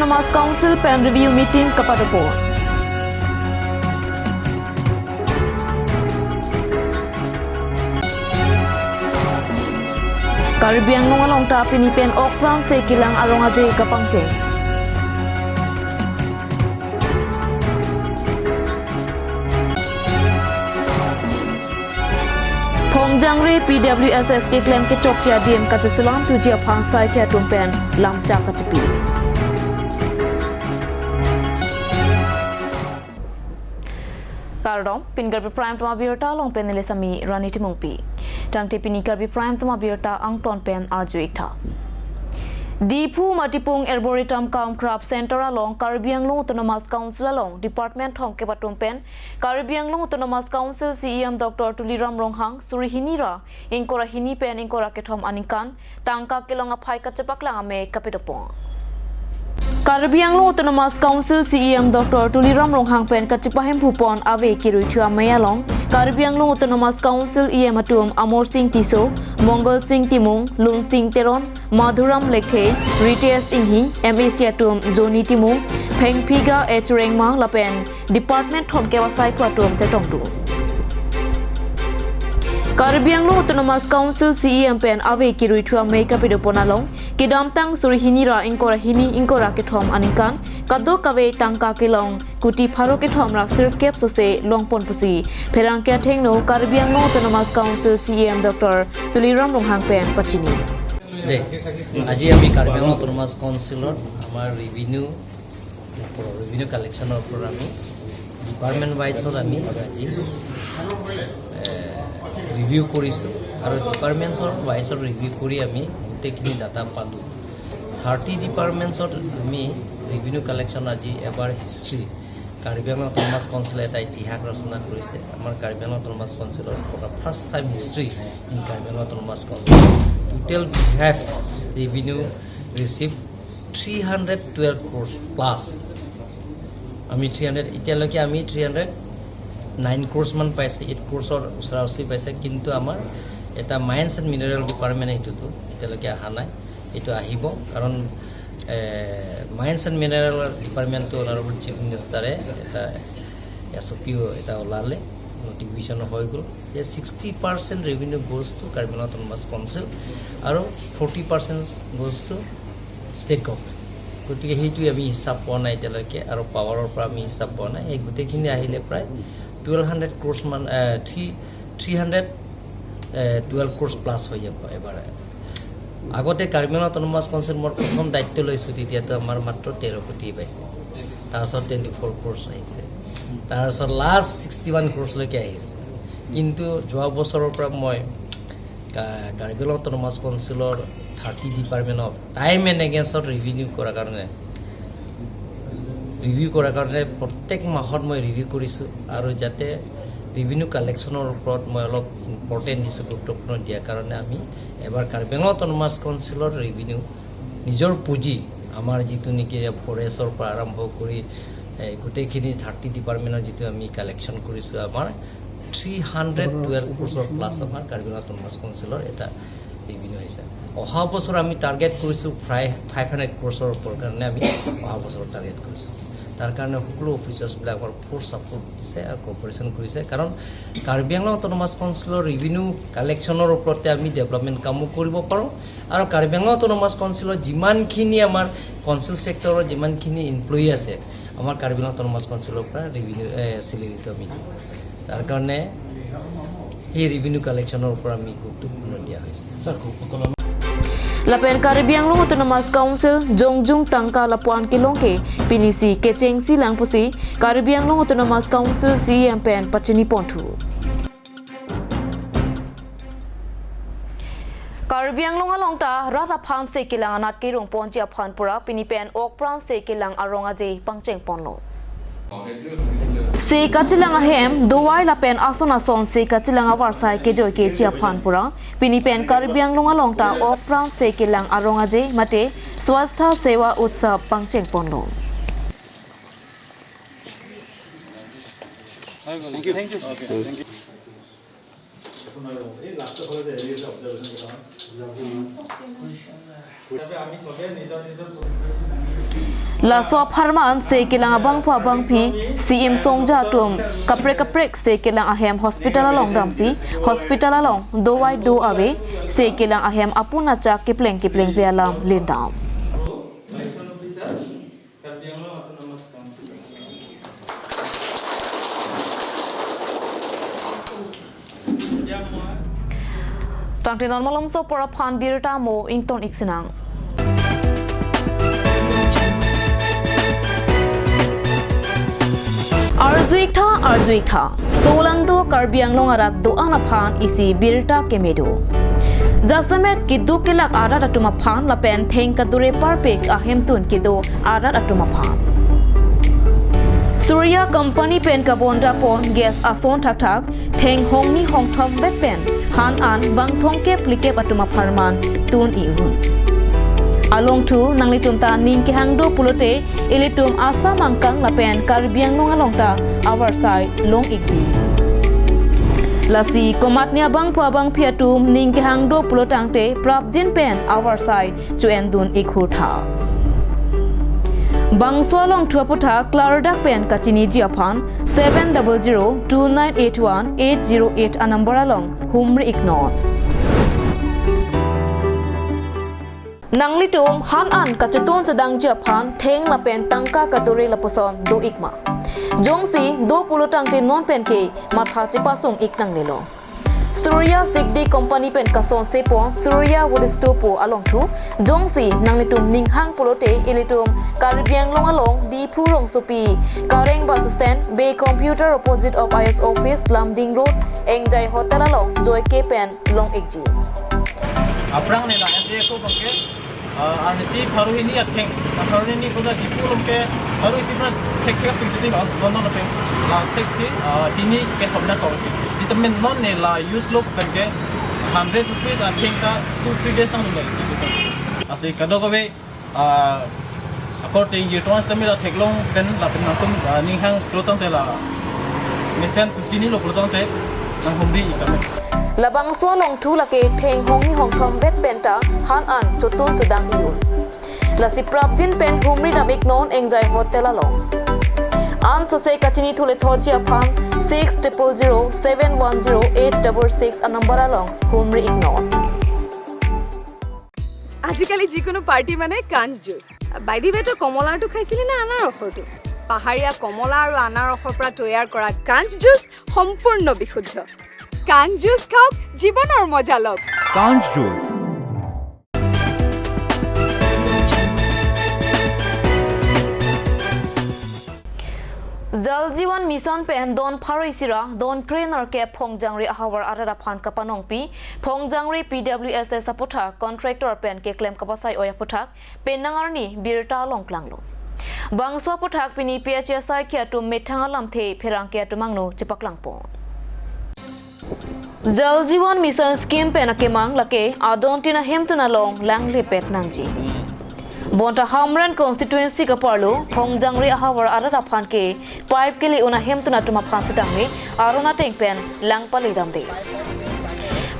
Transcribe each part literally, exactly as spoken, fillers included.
Autonomous Council pen review meeting kapadopo. Karbi Anglong along ta pini pen ok pran se kelang arong aje kapangcheng. Phongjangre P W S S keklem kechokche adim kacheselam thuji aphan saikhei atum pen lamchak kachipi. Kardom, pini Karbi Prime Time abirta along pen neli Sami Rani Timungpi. Tangte pini Karbi Prime Time abirta angton pen arju-ik tha. Diphu Matipung Arboretum cum Craft Center along Karbi Anglong Autonomous Council along department thomkep atum pen Karbi Anglong Autonomous Council C E M Doctor Tuliram Ronghang suri hini ra ingkoi ra hini pen ingkoi ra kethom aningkan tangka kelong aphai kachepaklang amei kapadopo. Karbi Anglong Autonomous Council C E M Doctor Tuliram Ronghang pen kachepahemphu pon ave kerui thu amei along Karbi Anglong Autonomous Council E M atum Amar Sing Tisso, Mongal Sing Timung, Lun Sing Teron, Madhuram Lekthe, Ritesh Inghi, M A C atum Johnny Timung, Phengphiga H Rengma lapen department thomkep asaiphu atum chetongdun. Karbi Anglong Autonomous Council C E M pen ave kerui thu amei kapadopo along kedamtang suri hini ra ingkoi ra hini ingkoi ra kethom aningkan kadokave tangka kelong kuti pharo kethom ra sirkep sose longpon pusi pherangke athengno Karbi Anglong Autonomous Council C E M Doctor Tuliram Ronghang pen pachini. দে, আজি আমি কাৰ্বি আংলং অট'নমাছ কাউন্সিলত আমাৰ revenue, revenue কালেকশ্যনৰ ওপৰত আমি ডিপাৰ্টমেণ্ট ৱাইজত আমি আজি, এ, ৰিভিউ কৰিছোঁ আৰু ডিপাৰ্টমেণ্টছৰ ৱাইজত ৰিভিউ কৰি আমি গোটেইখিনি ডাটা পালোঁ। থাৰ্টি ডিপাৰ্টমেণ্টছত আমি ৰেভিনিউ কালেকশ্যন আজি এবাৰ হিষ্ট্ৰী, কাৰ্বি আংলং অট'নমাছ কাউন্সিলে এটা ইতিহাস ৰচনা কৰিছে। আমাৰ কাৰ্বি আংলং অট'নমাছ কাউন্সিলৰ for the first time history in Karbi Anglong Autonomous Council, total we have revenue received three hundred twelve crores plus। আমি থ্ৰী হাণ্ড্ৰেড, এতিয়ালৈকে আমি থ্ৰী হাণ্ড্ৰেড নাইন ক্ৰ'ৰ্ছমান পাইছে, এইট ক্ৰ'ৰ্ছৰ ওচৰা ওচৰি পাইছে, কিন্তু আমাৰ এটা মাইনছ এণ্ড মিনাৰেল ডিপাৰ্টমেণ্ট সেইটোতো এতিয়ালৈকে অহা নাই। এইটো আহিব, কাৰণ, এ, মাইনছ এণ্ড মিনাৰেল ডিপাৰ্টমেণ্টটো অনাৰেবল চিফ মিনিষ্টাৰে এটা এছ অ' পিও এটা ওলালে, নটিফিকেশ্যনো হৈ গ'ল যে sixty percent revenue goes to Karbi Anglong autonomous council আৰু forty percent goes to state government. গতিকে সেইটোৱে আমি হিচাপ পোৱা নাই এতিয়ালৈকে, আৰু পাৱাৰৰ পৰা আমি হিচাপ পোৱা নাই। এই গোটেইখিনি আহিলে প্ৰায় টুৱেলভ হাণ্ড্ৰেড ক্ৰ'ৰ্ছমান, এ, থ্ৰী, থ্ৰী হাণ্ড্ৰেড, এ, টুৱেলভ ক্ৰ'ৰ্ছ প্লাছ হৈ যাব এবাৰ। আগতে কাৰ্বি আংলং অট'নমাছ কাউন্সিল মই প্ৰথম দায়িত্ব লৈছোঁ, তেতিয়াতো আমাৰ মাত্ৰ তেৰ কোটি পাইছে, তাৰপিছত টুৱেণ্টি ফ'ৰ ক্ৰ'ৰ্ছ আহিছে, তাৰপিছত লাষ্ট ছিক্সটি ওৱান ক্ৰ'ৰ্ছলৈকে আহিছে। কিন্তু যোৱা বছৰৰ পৰা মই কা-, কাৰ্বি আংলং অট'নমাছ কাউন্সিলৰ থাৰ্টি ডিপাৰ্টমেণ্টক টাইম এণ্ড এগেইনষ্টত ৰিভিনিউ কৰাৰ কাৰণে, ৰিভিউ কৰাৰ কাৰণে প্ৰত্যেক মাহত মই ৰিভিউ কৰিছোঁ আৰু যাতে ৰেভিনিউ কালেকশ্যনৰ ওপৰত মই অলপ ইম্পৰ্টেণ্ট দিছোঁ, গুৰুত্বপূৰ্ণ দিয়াৰ কাৰণে আমি এবাৰ কাৰ্বি আংলং অট'নমাছ কাউন্সিলৰ ৰেভিনিউ, নিজৰ পুঁজি, আমাৰ যিটো নেকি ফৰেষ্টৰ পৰা আৰম্ভ কৰি, এ, গোটেইখিনি থাৰ্টি ডিপাৰ্টমেণ্টৰ যিটো আমি কালেকশ্যন কৰিছোঁ, আমাৰ থ্ৰী হাণ্ড্ৰেড টুৱেলভ ক্ৰ'ৰ্ছৰ প্লাছ আমাৰ কাৰ্বি আংলং অট'নমাছ কাউন্সিলৰ এটা ৰেভিনিউ হৈছে। অহা বছৰ আমি টাৰ্গেট কৰিছোঁ প্ৰায় ফাইভ হাণ্ড্ৰেড ক্ৰ'ৰ্ছৰ ওপৰ কাৰণে আমি অহা বছৰ টাৰ্গেট কৰিছোঁ। তাৰ কাৰণে সকলো অফিচাৰ্ছবিলাক আমাৰ ফুল ছাপোৰ্ট দিছে আৰু কপাৰেশ্যন কৰিছে, কাৰণ কাৰ্বি আংলং অট'নমাছ কাউন্সিলৰ ৰেভিনিউ কালেকশ্যনৰ ওপৰতে আমি ডেভেলপমেণ্ট কামো কৰিব পাৰোঁ আৰু কাৰ্বি আংলং অট'নমাছ কাউন্সিলৰ যিমানখিনি আমাৰ কাউন্সিল ছেক্টৰৰ যিমানখিনি এমপ্লয়ী আছে, আমাৰ কাৰ্বি আংলং অট'নমাছ কাউন্সিলৰ পৰা ৰেভিনিউ, এ, চেলেৰীটো আমি দিওঁ। তাৰ কাৰণে সেই ৰেভিনিউ কালেকশ্যনৰ ওপৰত আমি গুৰুত্বপূৰ্ণ দিয়া হৈছে। ছাৰ, সকলো Lapen Karbi Anglong Autonomous Council jongjung tangka lapuan kelong ke pinisi kechengsi lang pusi Karbi Anglong Autonomous Council C E M pen pachini ponthu. Karbi Anglong along ta rat aphan se kelang anat kerung ponji aphan pura pini pen ok pran se kelang arong aje pangcheng ponlo. Se kachelang ahem, dovai lapen ason ason se kachelang avarsai kejoi keji aphan pura pini pen Karbi Anglong along ta ok pran se kelang arong aje mate Swasthya Seva Utsav pangcheng ponlo. Thank you. Thank you. Okay, thank you. Laso apharman se kelang abangphu abangphi, C M Songja atum kaprek kaprek se kelang ahem hospital along damsi, hospital along dovai do ave, se kelang ahem apun achak kepleng keplengpe alam lindam. Tangte non malomso apor aphan birta mo ington ik sinang. Arju ik tha, arju ik tha. Solangdo Karbi Anglong arat do-an aphan isi birta keme do. Jasemet keduk kelak arat atum aphan lapen theng kadure parpik ahemtun kedo arat atum aphan. Surya Company pen kabonda pon gas ason thakthak, theng hongni hongthom vet pen han an bang thomkep phlikep atum apharman tun i-un. Alongthu nanglitum ta ning kehang do pulote ilitum Assam angkang lapen Karbi Anglong along ta avarsai long ikji. Lasi komatne abangphu abangphi atum ning kehang do pulo tangte prapjin pen avarsai cho-en dun ik hur tha. Bangso alongthu aputhak klardak pen kachiniji aphan seven double zero two nine eight one eight zero eight anumber along humri iknon. Nanglitum han an kachetun chedangji aphan theng lapen tangka kadure lapuson do ik ma? Jongsi do pulo tangte non pen ke matha chepasung ik nangnelo. Surya Sigdi Company pen kasonse pon Surya Wood Store pu alongthu. Jongsi nanglitum ning hang pulote ilitum Karbi Anglong along Diphu rongsopi, Kareng bus stand, Bay Computer opposite of I S office, Lumding Road, Engjai Hotel along joike pen long ikji. Aphrang ne la S D F O bangke, ah, arnisi pharo hini atheng, pharo hini koda Diphu along ke pharo isi pran thek thek ping sini ho, non non pe la sek si, ah, hini ke hobna kau ke. Ita men non ne la use lo pen ke hundred rupees atheng ta two three days nang nang. Asi kadokave, ah, according ye tong stamina theklong pen lapen nangtum, ah, ning hang pulo tangte la mesen kutini lo pulo tangte nang humri ikame. Labangso alongthu lake theng hongni hongthom vet pen ta han an chotun chodang i-un. Lasi prapjin pen humri dam iknon Engjai Hotel along. Ansose kachinithule thotji aphan six triple zero seven one zero eight double six anumber along humri iknon. আজিকালি যিকোনো পাৰ্টি মানে কাঞ্চ juice. By the ৱে, তই কমলাৰটো খাইছিলি নে আনাৰসৰটো? পাহাৰীয়া কমলা আৰু আনাৰসৰ পৰা তৈয়াৰ কৰা কাঞ্চ জুচ সম্পূৰ্ণ বিশুদ্ধ। কাঞ্চ জুচ খাওক, জীৱনৰ মজা লওক। কাঞ্চ juice. Jal Jeevan Mission pen don pharo isi ra don krenerkep Phongjangre ahavar arat aphan kapanongpi, Phongjangre P W S S aputhak contractor pen keklem kapasai oi aputhak penang arni birta along klanglo. Bangso aputhak pini P H E asai ke atum methang alamthe pherangke atum angno chepaklangpon. Jal Jeevan Mission Scheme pen akemang lake adontin ahemtun along langlepet nangji. Bonta Hamren constituency kaparlo Phongjangre ahavar arat aphan ke pipe kele un ahemtun atum aphan setame aron ateng pen lang pale damde.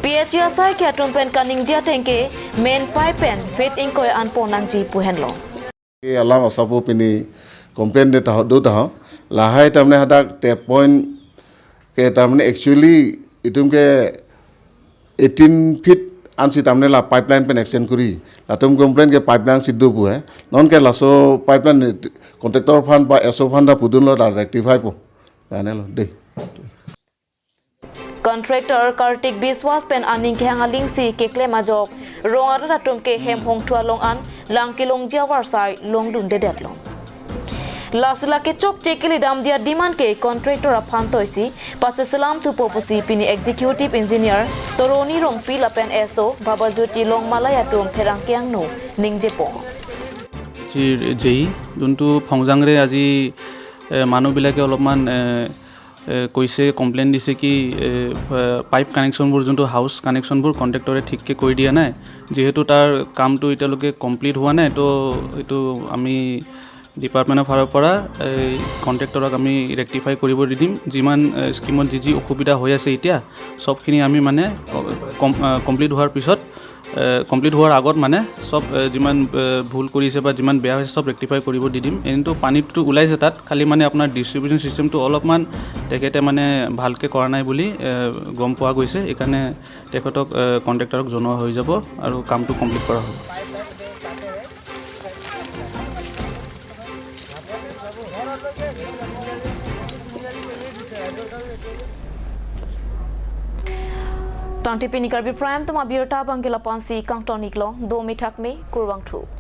P H E asai ke atum pen kaningje ateng ke main pipe pen feet ingkoi an pon nangji pu henlo. Ke alam asapo pini complain de taho do taho. Lahai tamne hadak tap point ke tamne actually itum ke eighteen feet ansi tamne la pipeline pen extend kuri. Latum complain ke pipeline si do pu he. Non ke laso pipeline contractor aphan ba S O aphan ta pudunlo ta rectify po. Ane lo de. Contractor Kartik Biswas pen aning kehang alingsi keklem ajok rong arat atum ke hem hongthu along an lang kelongji avarsai longdundedetlo. Lasi lake chokche kele damde adim an ke contractor aphan toisi pacheselam thupo pusi pini executive engineer Toroni Rongpi lapen S O Babajyoti Longmalai atum pherangke angno ningjepon. আজি জেই যোনটো ফংজাংৰে আজি, এ, মানুহবিলাকে অলপমান, এ, এ, কৈছে, কমপ্লেইন দিছে কি, এ, এ, পাইপ কানেকশ্যনবোৰ, যোনটো হাউচ কানেকশ্যনবোৰ কণ্ট্ৰেক্টৰে ঠিককৈ কৰি দিয়া নাই। যিহেতু তাৰ কামটো এতিয়ালৈকে কমপ্লিট হোৱা নাই, তো এইটো আমি ডিপাৰ্টমেণ্টৰ ফালৰ পৰা এই কণ্ট্ৰেক্টৰক আমি ৰেক্টিফাই কৰিব দি দিম। যিমান এ, স্কিমত যি যি অসুবিধা হৈ আছে এতিয়া, সবখিনি আমি মানে ক- কম- আ, কমপ্লিট হোৱাৰ পিছত, এ, কমপ্লিট হোৱাৰ আগত মানে সব এ, যিমান এ, ভুল কৰিছে বা যিমান বেয়া হৈছে, সব ৰেক্টিফাই কৰিব দি দিম। এনেতো পানীটো ওলাইছে তাত, খালি মানে আপোনাৰ ডিষ্ট্ৰিবিউশ্যন ছিষ্টেমটো অলপমান তেখেতে মানে ভালকৈ কৰা নাই বুলি এ, গম পোৱা গৈছে। এইকাৰণে তেখেতক এ, কণ্ট্ৰেক্টৰক জনোৱা হৈ যাব আৰু কামটো কমপ্লিট কৰা হ'ব। Tangte pini Karbi Prime Time abirta abang ke lapu-ansi kangton-iklo, do mithak me, kurvangthu.